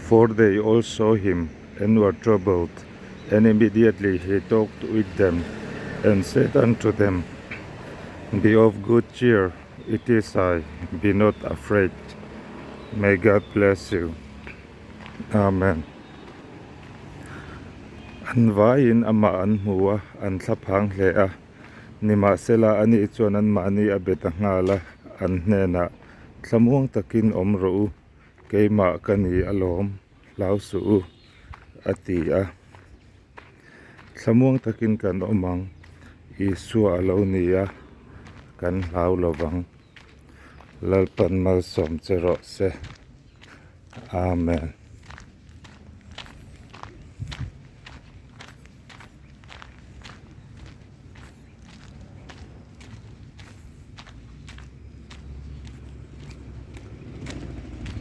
For they all saw him and were troubled, and immediately he talked with them and said unto them, Be of good cheer, it is I, be not afraid. May God bless you. Amen. An vaiin amah an hmu a, an thlaphang hle a. Nimahsela, ani chuan anmahni a be ta nghal a, an hnenah, Thlamuang takin awm rawh u, keimah ka ni alawm, hlau suh u, a ti a. Thlamuang takin kan awm ang, Isua a lo ni a, kan hlau lo vang. Lalpan malsawm che rawh se. Amen.